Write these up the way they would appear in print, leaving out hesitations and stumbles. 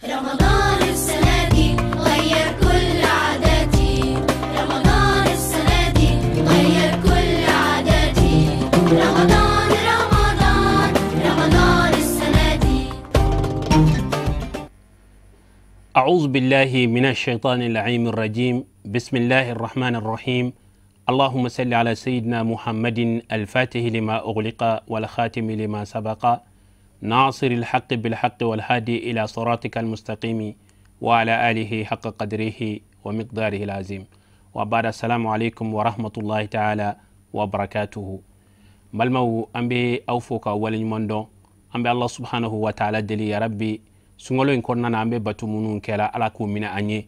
رمضان السنة دي غير كل عاداتي، رمضان السنة دي غير كل عاداتي، رمضان رمضان رمضان السنة دي. أعوذ بالله من الشيطان اللعين الرجيم. بسم الله الرحمن الرحيم. اللهم صل على سيدنا محمد الفاتح لما أغلق والخاتم لما سبق، ناصر الحق بالحق والهادي إلى صراطك المستقيم، وعلى آله حق قدره ومقداره العظيم. وبعد، السلام عليكم ورحمة الله تعالى وبركاته. Balimaw, an bɛ aw fo ka waleɲuman dɔn. An bɛ Allah subhanahu wa ta'ala deli, ya rabbi, sunkalo in kɔnɔna na, an bɛ bato minnu kɛra, Ala k'u minɛ an ye.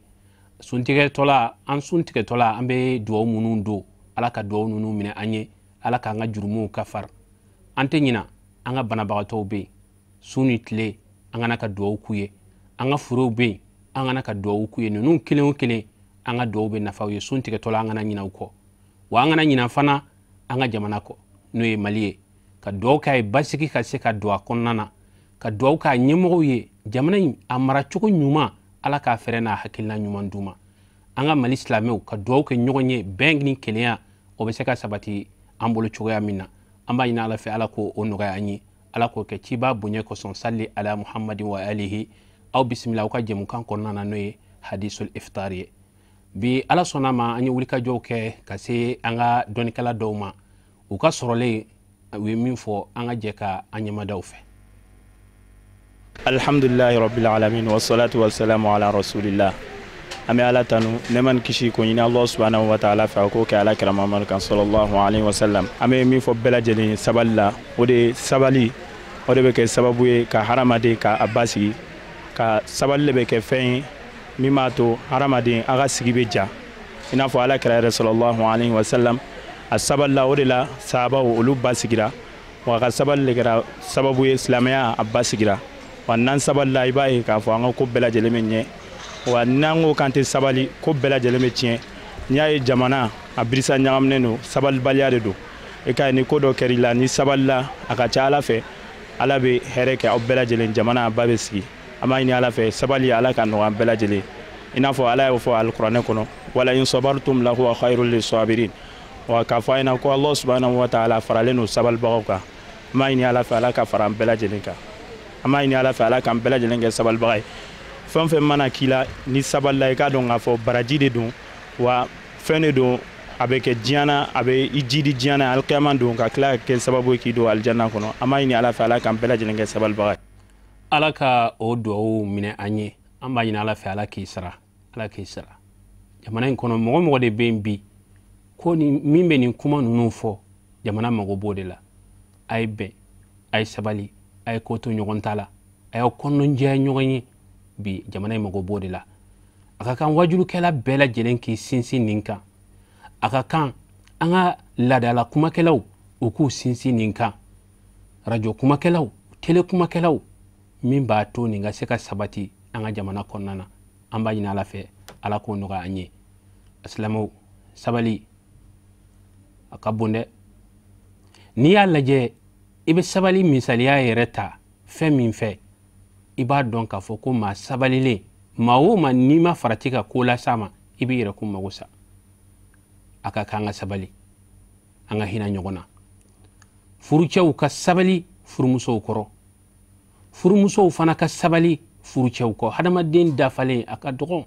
Suntigɛtɔla, an suntigɛtɔla, an bɛ duwawu minnu don, Ala ka duwawu ninnu minɛ an ye, Ala k'an ka jurumuw kafar. An tɛ ɲina an ka banabagatɔw bɛ yen, su ni tile an kana ka duwawu k'u ye. An ka furew bɛ yen, an kana ka duwawu k'u ye. Ninnu kelen o kelen, an ka duwawu bɛ nafaw ye. Sun tigɛtɔla, an kana ɲina u kɔ, wa an kana ɲina fana an ka jamana kɔ, n'o ye Mali ye, ka duwawu k'a ye basigi ka se ka don a kɔnɔna na, ka duwawu k'a ɲɛmɔgɔw ye, jamana in a maracogo ɲuman, Ala k'a fɛrɛ n'a hakilina ɲuman d'u ma. An ka Mali silamɛw ka duwawu kɛ ɲɔgɔn ye, bɛn ni kelenya o bɛ se ka sabati an bolo cogoya min na. An b'a ɲini Ala fɛ, Ala k'o o nɔgɔya an ye, Ala k'o kɛ ciba bonya kosɔn. Salli ala Muhammadin wa alihi. Aw bisimila aw ka jɛmukan kɔnɔna na, n'o ye Hadisul Iftar ye. Bi, Ala sɔnna ma, an ye wulikajɔw kɛ ka se an ka dɔnnikɛla dɔw ma. U ka sɔrɔlen, u ye min fɔ, an ka jɛ ka an ɲɛmadaw fɛ. Alhamdulilahi rabbil alamin, wassalatu wassalamu ala rasulillah. An bɛ Ala tanu, nɛɛma ni kisi ko ɲini Allah subhanahu wa ta'ala fɛ, a k'o kɛ Ala kira Muhamadu kan, sallallahu alaihi wasallam. An bɛ min fɔ bɛɛ lajɛlen ye sabali la, o de ye sabali, o de bɛ kɛ sababu ye ka hadamaden ka a basigi. Ka sabali de bɛ kɛ fɛn ye min b'a to hadamaden a ka sigi bɛ ja, i n'a fɔ Ala kira yɛrɛ, sallallahu alaihi wasallam, a sabalila. O de la sahabaw olu basigira, wa a ka sabali de kɛra sababu ye silamɛya a basigira. Wa n'an sabalila, i b'a ye k'a fɔ an ka ko bɛɛ lajɛlen bɛ ɲɛ. Wa n'an ko k'an tɛ sabali, ko bɛɛ lajɛlen bɛ tiɲɛ. N'i y'a ye jamana a birisa ɲagaminen don, sabalibaliya de don. I ka ye ni ko dɔ kɛr'i la, ni sabalila, a ka ca Ala fɛ, Ala bɛ hɛrɛ kɛ aw bɛɛ lajɛlen, jamana a ba bɛ sigi. An b'a ɲini Ala fɛ, sabali, Ala ka nɔgɔya an bɛɛ lajɛlen, i n'a fɔ Ala y'o fɔ alikuranɛ kɔnɔ: wala in sabartum lahuwa khayrul lisabirin. Wa k'a fɔ an ɲɛna ko Allah subhanahu wa ta'ala faralen don sabalibagaw kan. An b'a ɲini Ala fɛ, Ala ka fara an bɛɛ lajɛlen kan. An b'a ɲini Ala fɛ, Ala k'an bɛɛ lajɛlen kɛ sabalibaga ye. Fɛn o fɛn mana k'i la, ni sabalila, i k'a dɔn k'a fɔ baraji de don, wa fɛn de don, a bɛ kɛ diɲɛ na, a bɛ i jidi diɲɛ na, alikiyama don ka tila ka kɛ sababu ye k'i don alijanna kɔnɔ. An b'a ɲini Ala fɛ, Ala k'an bɛɛ lajɛlen kɛ sabalibaga ye. Ala ka o duwawu minɛ an ye. An b'a ɲini Ala fɛ, Ala k'i sara, Ala k'i sara. Jamana in kɔnɔ, mɔgɔ mɔgɔ de bɛ yen bi ko ni min bɛ nin kuma ninnu fɔ, jamana mago b'o de la. A ye bɛn, a ye sabali, a ye ko to ɲɔgɔn ta la, a y'aw kɔnɔnjɛya ɲɔgɔn ye. Bi jamana in mago b'o de la. A ka kan wajulukɛla bɛɛ lajɛlen k'i sinsin nin kan. A ka kan an ka laadala kumakɛlaw, u k'u sinsin nin kan, radio kumakɛlaw, télé kumakɛlaw, min b'a to nin ka se ka sabati an ka jamana kɔnɔna na. An b'a ɲini Ala fɛ, Ala k'o nɔgɔya an ye. Silamɛw, sabali a ka bon dɛ. N'i y'a lajɛ, i bɛ sabali misaliya yɛrɛ ta fɛn min fɛ, i b'a dɔn k'a fɔ ko maa sabalilen, maa o maa n'i ma farati ka ko las'a ma, i b'i yɛrɛ kun mago sa. A ka kan ka sabali, an ka hinɛ ɲɔgɔn na. Furucɛw ka sabali furumusow kɔrɔ, furumusow fana ka sabali furucɛw kɔ. Hadamaden dafalen a ka dɔgɔn,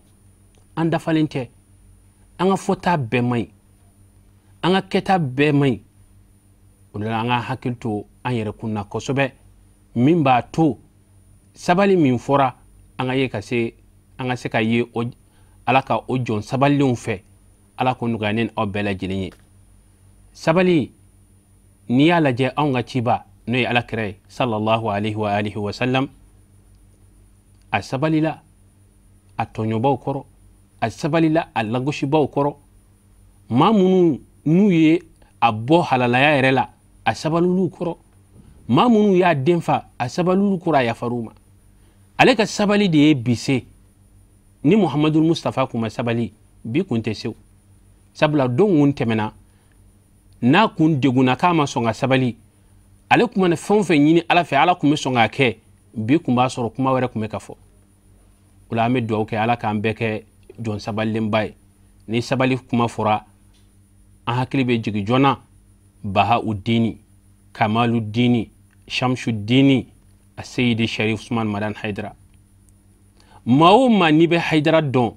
an dafalen tɛ. An ka fɔta bɛɛ man ɲi, an ka kɛta bɛɛ man ɲi. O de la an ka hakili to an yɛrɛ kun na kosɛbɛ, min b'a to sabali min fɔra, an ka ye ka se, an ka se ka ye o Ala ka o jɔn sabalilenw fɛ. Ala k'o nɔgɔya ne ni aw bɛɛ lajɛlen ye. Sabali, n'i y'a lajɛ, anw ka ciba, n'o ye Ala kira ye, sallallahu alaihi wa alihi wa sallam, a sabalila a tɔɲɔbaw kɔrɔ, a sabalila a lagosibaw kɔrɔ. Maa minnu n'u ye a bɔ halalaya yɛrɛ la, a sabalil'u kɔrɔ. Maa minnu y'a den fa, a sabalil'u kɔrɔ, a yafar'u ma. Ale ka sabali de ye bi se. Ni Muhamadu Mustafa kun ma sabali, bi kun tɛ se. Sabula don kun tɛmɛna n'a kun degunna k'a ma sɔn ka sabali, ale kun mana fɛn o fɛn ɲini Ala fɛ, Ala kun bɛ sɔn k'a kɛ. Bi kun b'a sɔrɔ kuma wɛrɛ kun bɛ ka fɔ. O la an bɛ dugawu kɛ Ala k'an bɛɛ kɛ jɔn sabalilenba ye. Ni sabali kuma fɔra, an hakili bɛ jigin joona Baha-u-Dini, Kamalu-Dini, Shamsu-Dini, Aseyidi Sharif Usman Madani Hayidara. Maa o maa n'i bɛ Hayidara dɔn,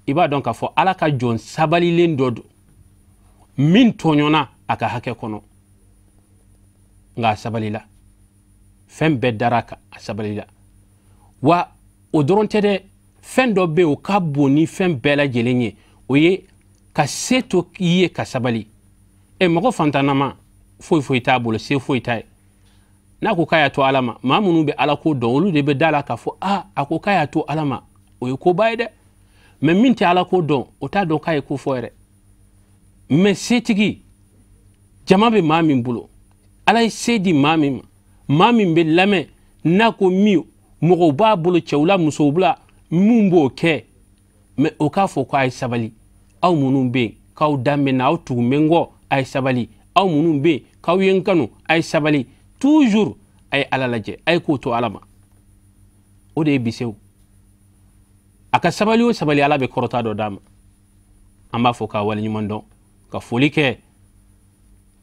i b'a dɔn k'a fɔ Ala ka jɔn sabalilen dɔ don min tɔɲɔna a ka hakɛ kɔnɔ, nka a sabalila, fɛn bɛɛ dara a kan, a sabalila. Wa o dɔrɔn tɛ dɛ, fɛn dɔ bɛ yen o ka bon ni fɛn bɛɛ lajɛlen ye, o ye ka se to i ye ka sabali. Mɔgɔ fantanama foyi foyi t'a bolo, se foyi t'a ye, n'a ko k'a y'a to Ala ma, maa minnu bɛ Ala ko dɔn olu de bɛ da la k'a fɔ a ko k'a y'a to Ala ma, o ye koba ye dɛ. Mɛ min tɛ Ala ko dɔn, o t'a dɔn k'a ye ko fɔ yɛrɛ. Mɛ setigi, jama bɛ maa min bolo, Ala ye se di maa min ma, maa min bɛ lamɛn, n'a ko min, mɔgɔw b'a bolo, cɛw la musow la, mun b'o kɛ, mɛ o k'a fɔ k'a ye sabali. Aw minnu bɛ yen k'aw dan bɛ na, aw tugu bɛ n kɔ, a ye sabali. Aw minnu bɛ yen k'aw ye n kanu, a ye sabali. Toujours a ye Ala lajɛ, a ye k'o to Ala ma. O de ye bisew. A ka sabali o sabali, Ala bɛ kɔrɔta dɔ d'a ma. An b'a fɔ k'a waleɲuman dɔn, ka foli kɛ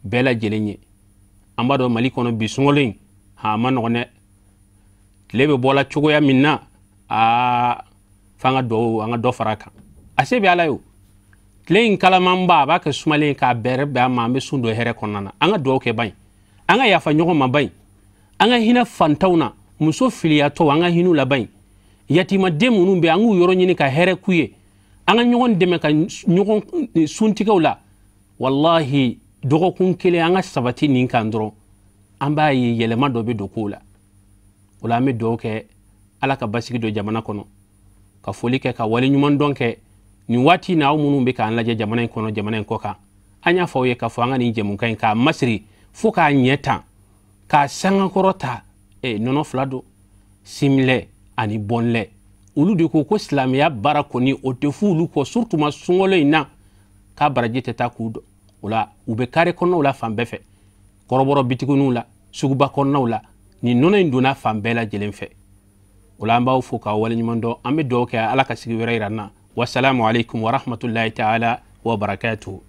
bɛɛ lajɛlen ye. An b'a dɔn Mali kɔnɔ bi sunkalo in, a ma nɔgɔn dɛ. Tile bɛ bɔla cogoya min na, f'an ka duwawu, an ka dɔ fara a kan. A se bɛ Ala ye o. Tile in kalamanba, a b'a kɛ sumalen k'a bɛrɛ bɛn a ma, an bɛ sun don hɛrɛ kɔnɔna na. An ka duwawu kɛ ban ye, an ka yafa ɲɔgɔn ma ban ye, an ka hinɛ fantanw na, muso filiyatɔw, an ka hin'u la ban ye, yatimaden minnu bɛ, an k'u yɔrɔ ɲini ka hɛrɛ k'u ye, an ka ɲɔgɔn dɛmɛ ka ɲɔgɔn suntigɛw la. Walahi, dɔgɔkun kelen an ka sabati nin kan dɔrɔn, an b'a ye yɛlɛma dɔ bɛ don kow la. O la an bɛ dugawu kɛ Ala ka basigi don jamana kɔnɔ, ka foli kɛ, ka waleɲuman dɔn kɛ nin waati in na. Aw minnu bɛ k'an lajɛ jamana in kɔnɔ, jamana in kɔ kan, an y'a fɔ aw ye k'a fɔ an ka nin jɛmukan in k'a masiri fo k'a ɲɛ tan, k'a sangakɔrɔ ta. Nɔnɔ fila don, similɛ ani bɔnlɛ. Olu de ko ko silamɛya baara kɔni o tɛ f'u olu kɔ, surtout ma sunkalo in na k'a baraji tɛ taa k'u dɔn. O la u bɛ kare kɔnɔnaw la fan bɛɛ fɛ, kɔrɔbɔrɔ bitigininw la, suguba kɔnɔnaw la, nin nɔnɔ in donna fan bɛɛ lajɛlen fɛ. O la an b'aw fo k'aw waleɲuman dɔn, an bɛ dugawu kɛ Ala ka sigi wɛrɛ yira an na. Wasalamu aleykum wa rahmatulahi taala wa barakatuhu.